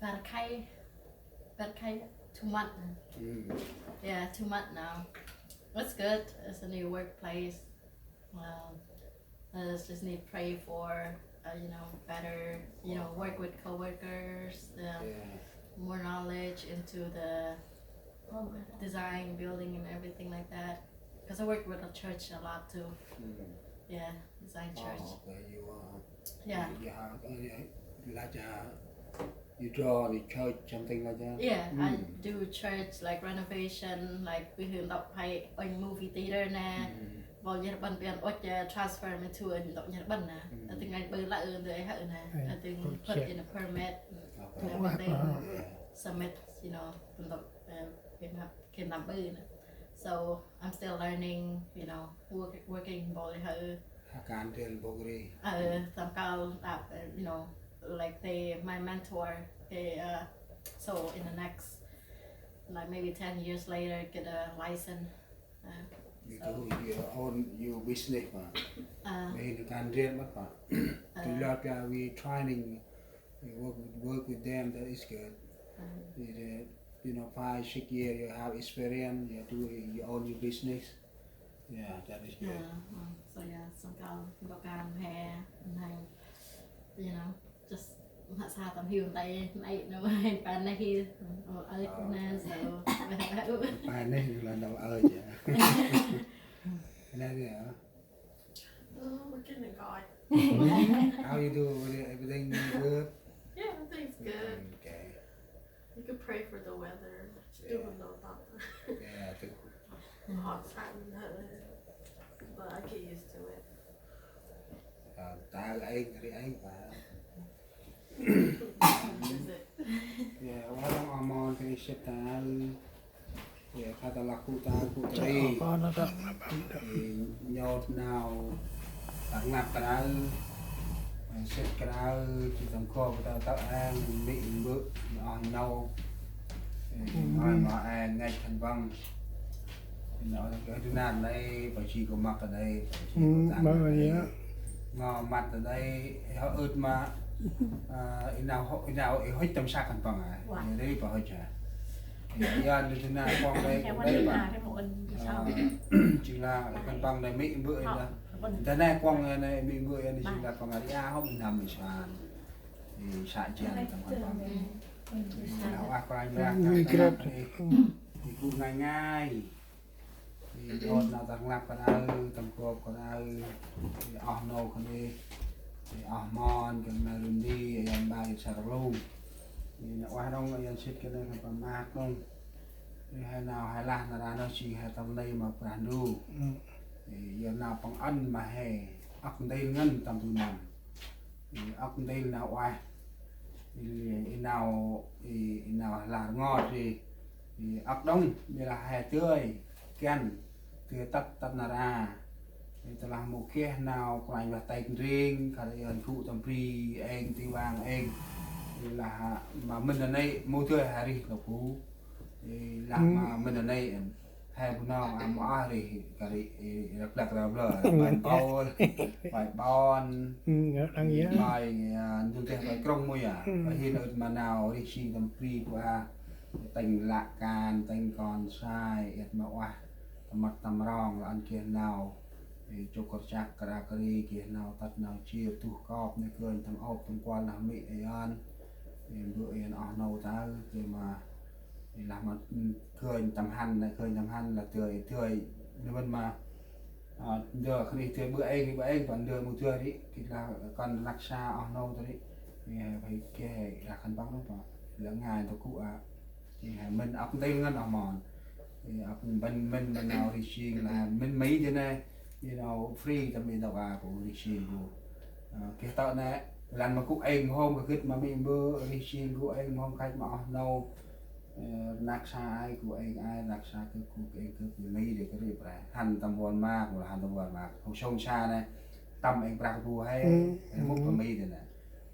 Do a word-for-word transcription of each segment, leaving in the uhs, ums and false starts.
Bar khay, bar khay, two months. Mm. Yeah, two months now. That's good. It's a new workplace. Um, I just need to pray for, uh, you know, better, you know, work with coworkers, um, yeah, more knowledge into the design, building, and everything like that. Because I work with a church a lot too. Mm. Yeah, design church. Oh, okay. You are. Yeah. You have, uh, like, uh, you draw on the church, something like that. Yeah, I do church, like, renovation, like, ví dụ ntŭk phay ŭnh movie theater nè. Bol nhar ƀăn pian ŭch, uh, transfer me thu ŭnh ntŭk nhar ƀăn nè. I think I ƀư lĕ ư ndơ ai hơ nè. I think put in a permit, okay, everything. Yeah. Submit, you know, ntŭk, uh, khen năm, khen năm ƀư nè. So I'm still learning, you know, work, working bol hơ. Hơ kan del bogri. Uh, tâm kal ăp, uh, you know, like they, my mentor, they, uh, so in the next, like, maybe ten years later, get a license. Uh, you so do your own, your business, ma. Uh, may hơ kan del mât, ma. Uh, to lot, uh, we training, you work, work with them, that is good. Uh, you, uh, you know, five, six years, you have experience, you do your own, your business. Yeah, that is good. Yeah, uh, so yeah, so kal, ntŭk kan he, and then, you know, just mă sa tâm hiu ntai, nai nô, he pa nê hi, ơ, ơ, na, so, pa nê hi là nô, ơ, yeah. Nê, yeah. Oh, we're getting it going. How you do? Everything good? Yeah, everything's good. Okay. You could pray for the weather. Chứ đừng đổ tọt. Yeah, hot side. But I get used to it. Ờ, ta là anh, ri anh mà. Is it? Yeah, why don't I on cái shit ta. Ye, kha ta lak ku ta, ku ta ri. Kon na dak na bam dak. Ye, nhôt nau, ta ngăp krao, ye, sĭt krao, chi tâm kho, ta ta ang, mĭ mbơ̆, oh nâu. Ye, ngơi ma ang, ngăch khân păng. Ye, nau, ta kơ tu nan nây, pa chi kơ măk ta nây, pa chi kơ tang ta nây. Ngo măt ta nây, ye, hŏ ưt ma, a, i nau hŏ, i nau, i hŭch tâm sak khân păng a. Ye, ri pa hŭch a. Yan, ri na kuŏng dei, kuŏng dei pa. Ơ, jêng lah khân păng dei mĭ mbơ̆ ê lah. Dei nê kuŏng nê mĭ mbơ̆ ê, jêng lah kuŏng ri a hŏ mĭ năm mĭ san. Ê, sa jêng tâm khân păng. Ê, lah, wah, kôranh lah, ê, ê, gŭ ngai ngai. Ê, ôt nau tâm rnglăp kơ nau, tâm kop kơ nau. Ê, oh nô kơ nê. Ê, oh mon kơ nau rŭm ni, ê, yan ba, ê, sa rlung. Ê, nê wah rŏng, ê, yan sĭt kơ nê khân păng mâk rŏng. Ê, he nau, he lah, nar a nô si, he tâm nây ma Brah Ndu. Ê, yan nau păng ăn ma he. Ăp ntil ngăn tâm du năm. Ê, ăp ntil nau ueh. Ê, i nau, ê, i nau lah rngot ri. Ê, ăp đŏng, ƀiălah he tơi, kiăn, tơi tât, tât nar a. Ê, tơlah mâu geh nau kôranh lah têk ndring, kha ri ơn gŭ tâm bri, êng, ti vang, êng. Ê, lah, ma mĭn nanê̆, mâu tơi he rih nôk bu. Ê, lah ma mĭn nanê̆, ên. He bu nong, a, mâu a rih, kha ri, ê, răp lăk răp lơ, bai ƀon, bai ƀon, bai, a, ndun teh bai krŏng mâu a. Bai hin ŭt ma nau, rih sing tâm bri bu a, têng lăk kan, têng kon sai, êt ma ueh, tâm măt tâm rong, lah ăn geh nau, ê, chôk kơt chak, kra kri, geh nau tât nau chiê, tuh kop, nê kơnh, tâm ôp, tâm kuăl, nah mĭ, ê, ăn, ê, mbơ̆, ê, ăn oh nô tao, geh ma, ê, lah ma, ư, kơnh tâm hăn, nê kơnh tâm hăn, lah tơi, tơi, nê vân ma, a, ndơ khân ri tơi bơ̆ êng, bơ̆ êng, păng ndơ mâu tơi ri, gĭt lah kăn lăk sa oh nô tơi ri, ê, he, he, geh, lah khân păng nô păng, lah ngai ntŭk gŭ a. Ê, he mĭn ăp ntil ngăn oh mon. Ê, ăp mĭn, mĭn, mĭn nau rih sing lah, mĭn mĭ dê nê, you know, free tâm i ntŭk a bu rih sing bu. A, geh tât nê, lăn ma gŭ êng mhôm kơ gĭt ma mĭ mbơ̆, rih sing gŭ êng mhôm khăch ma oh nô. Ê, rnăk sa ai gŭ êng ai, rnăk sa kơ gŭ êng kơ gŭ mĭ dê kơ ri prê. Hăn tâm ƀon mâk, mâu lah hăn tâm ƀon mâk. Hŏ sông sa nê, tâm êng prăk bu he, ê, mŭk kơ mĭ dê nê.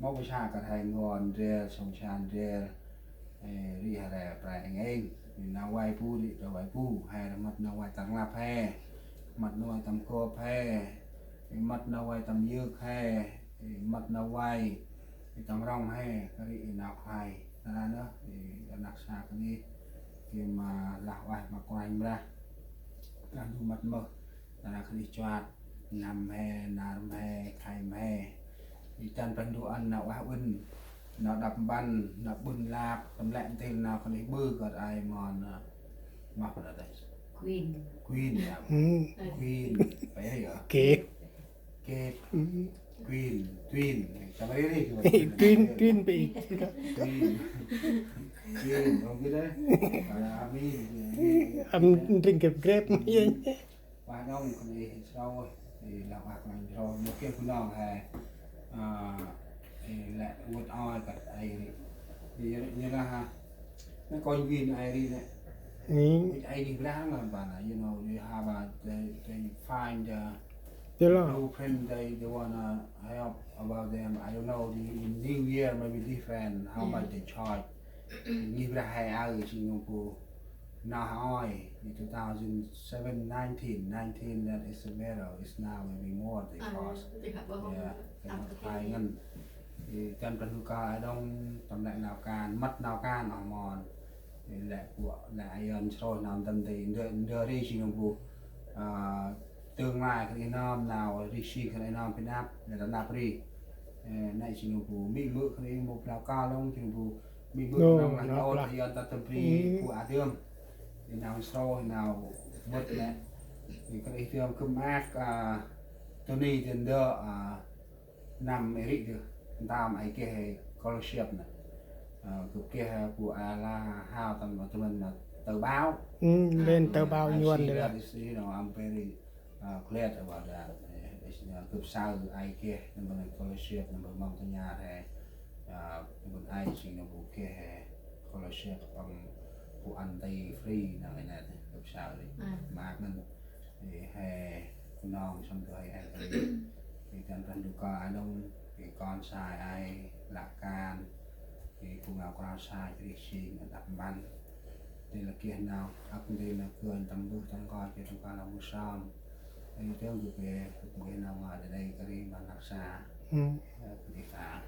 Mâu bu sa kơ he ngon ndrel, sông sa ndrel. Ê, ri he re prê êng êng. Ri nau vay bu, ri nau vay bu. He re mât nau vay tâm rnglăp he. Mât nau vay tâm kop he. Ê, mât nau vay tâm yơk he. Ê, mât nau vay. Ê, tâm rŏng he. Kha ri ê nau khlay. Nơh, i anak sa kơt nây, gay ma lah ueh ma Kôranh Brah. Kah du mât mơh, ta nây kơt nây chuat, năm he, nar he, khay he. I dăn Brah Ndu ăn nau ueh uĭn, nau đăp mpăn, nau ƀŭn lap, tâm lĕ ntil nau kơt nây ƀư kơt ay mon, a, mâp nau têh. Queen. Queen, ya. Hmm. Queen. Apa ya, ya? Kek. Kek. Hmm. Queen, Queen. Sama ini, Queen. Queen, Queen, Queen. Queen. Queen, không biết đấy. Gọi là Amin. Ăn drink grep grep, ya. Ueh đŏng kơt nây srôih, i lah ueh kơt nây srôih, mâu geh Bunong he, a, i lĕ vât ơi kơt ay ri. Ri, ri lah, a, nây kônh Win ay ri nây. Hmm. Vât ay ri brah lah, but, uh, you know, they have a, they, they find, uh, Yalah. Blueprint, they, they wanna help about them. I don't know, the, in New Year maybe different, how much they charge. Ngih brah he aơ, jêng nơm bu nau he ơi, in two thousand seven, nineteen, nineteen, that is a better, it's now maybe more they cost. Yeah, they have to pay ngăn. I dăn Brah Ndu kơl đŏng, tâm lĕ nau kan, mât nau kan oh mon. I lĕ bu, lĕ ayŏng srôih nau dăn dê, ndơ, ndơ ri jêng nơm bu, a, tương lai kơt nây nơm nau ri si kơt nây nơm pin ăp, lĕ tâm năp ri. Ơ, nây jêng nơm bu, mĭ mbơ̆ kơt nây mâu blau kơl đŏng, jêng nơm bu, mĭ mbơ̆ nơh, nau lah nau ôh lah. Ayŏng ta tâm bri, hmm, bu a dơm. Nau srôih, nau mât lĕ. Kơt nây dơm kơm ăk, a, Tony dơm ndơ, a, năm ri dơh, ntơm ay geh scholarship nơh. A, gâp geh bu a lah hao tâm, tâm nơh tờ báo. Hmm, lên tờ báo Yuăn dơh lah. That is, you know, I'm very, uh, glad about that. Eh, is, uh, gâp saơ ay geh, nơm bu nơh scholarship, nơm bu mong tơ nhar he. Uh, nơm bu ay jêng nơm bu geh he scholarship, păng bu ăn ti free, nơh, nơh, gâp saơ ri. Mâp ngăn. Ri he Bunong sŏng tơ he, he, ri dăn Brah Ndu kơl đŏng, ri kon sai ay, lah kan, ri bu ngao krao sai, ri si ngăn đăp mpăn. Ri lah geh nau, ăp ntil nau gơnh tâm bơh, tâm ngơi, geh tâm kơl nau bu sơm. Ri dơm gâp geh, gâp geh nau ngơi ta nây kơt ri ma anak sa. Hmm. Ơ, gâp geh ta.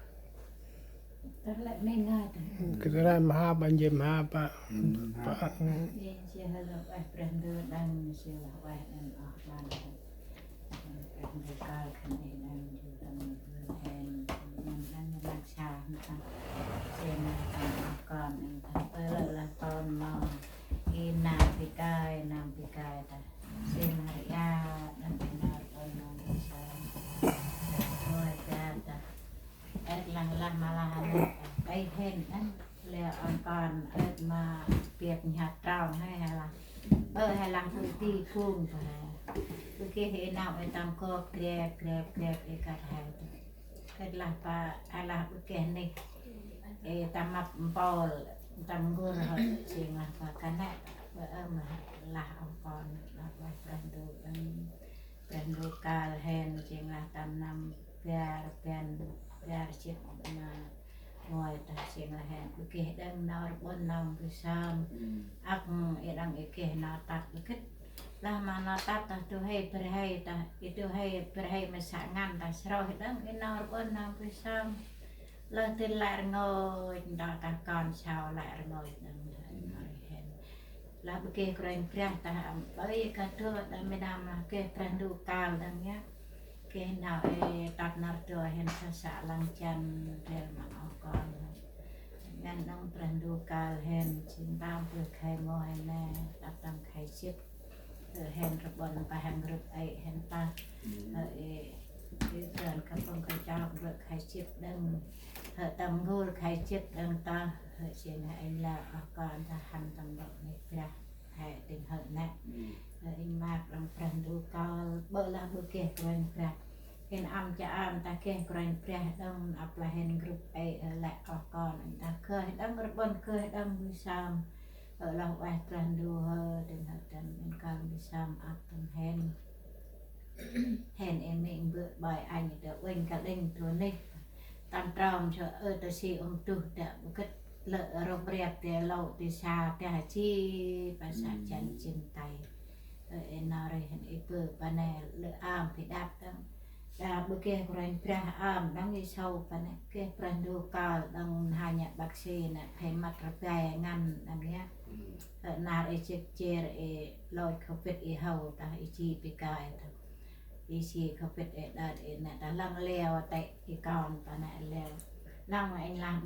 Tơlơi ngai tơ. Kơt ri mha ba, njê mha ba. Hmm, mha ba. Ba. Njê, njê lah ueh Brah Ndu đŏng, njê lah ueh đŏng oh ƀăn. Brah Ndu kơl kơt nây đŏng, njê tâm nây gưl hen, njê đŏng, đŏng, đŏng sa, njê đŏng. Njê đŏng, đŏng oh kon, đŏng, đŏng, ƀơ lơ lah kon mâu. I nơm bi kơi, nơm bi kơi ta. Njê Maria, đŏng, đŏng, đŏng, đŏng, đŏng sa. Ôi, cha ta. Êt lăng lah ma lah nê, êt hên ăn, lĕ oh kon, êt ma biăp nhhăt trong he, he lah. Ơ, he lah bu ti phung ta he. Bu geh he nau ê tâm kôk, grep, grep, grep, ê kăt he. Êt lah pa, ê lah bu geh nê. Ê tâm mâp mpôl, tâm n'gul hŏ, jêng lah pa kơt nê. Bơ ơ ma lah oh kon, lah pa Brah Ndu, ơ. Brah Ndu kơl hên, jêng lah tâm năm bar rbăn, bar jêt ma nguay ta jêng lah hên. Bu geh đŏng nau rbŭn nau bu sơm. Ăk, i đŏng i geh nau tât bu gĭt. Lah ma nau tât ta du huê bri huê ta, i du huê bri huê ma sa ngăn ta srôih đŏng i nau rbŭn nau bu sơm. Lơ dơi lĕ rngôch, nda ta kon sau lĕ rngôch đŏng, nda rngôch hên. Lah bu geh Kôranh Brah ta ăm, ơi, ka dô đa mi đam lah geh Brah Ndu kơl đŏng ya. Geh nau ê tât nar dô hên sa sa lăng jăn, rêl ma oh kon. Ngăn đŏng Brah Ndu kơl hên, jêng tâm bơh khay mâu hên nê, tât tâm khay jêt. Ơ, hên rbŭn pah hăng rup ê hên pah. Ơ, ê, ê, dăn ka păng ka chok rơ̆ khay jêt đŏng. Hơ tâm n'gul khay jêt đŏng ta. Hơ jêng hơ êng leo oh kon ta hăn tâm rŏ nê brah. Hơ tĭng hơ nê. Hơ êng mâp đŏng Brah Ndu kơl. Bơ lah bu geh Kôranh Brah. Hên ăm cha ăm ta geh Kôranh Brah đŏng ăp lah hên rup ê, ơ, lĕ oh kon ta geh đŏng rbŭn geh đŏng bu sơm. Ơ, lah ueh Brah Ndu hơ, dâng hơ dăn, ăn kơl bi sơm ăp tâm hên. Hên ê mê̆ mbơ̆ bai anh tơ uênh kơl đêng tơ nê. Tâm trôm sơ ơ tơ si ôm tuh tơ bu gĭt lơ rôp riăp tơ lô̆ tơ sa tơ ha chi, pa sa chăn chim tay. Ơ, ê nau rê hên ê bơ pa nê lơ am phi đăp tâm. Ƀư geh Kôranh Brah ơm đŏng, i sau pa nê geh Brah Ndu kơl đŏng, n'ha nhă bác sĩ nê phe măt rbai ngăn đăm yơh. Nar i jêr jêr i lôch Covid i hâu ta, i ji bi kai ta, i ji Covid i đơt i nê ta lăng leo tê i kon ta nê leo. Lăng anh lah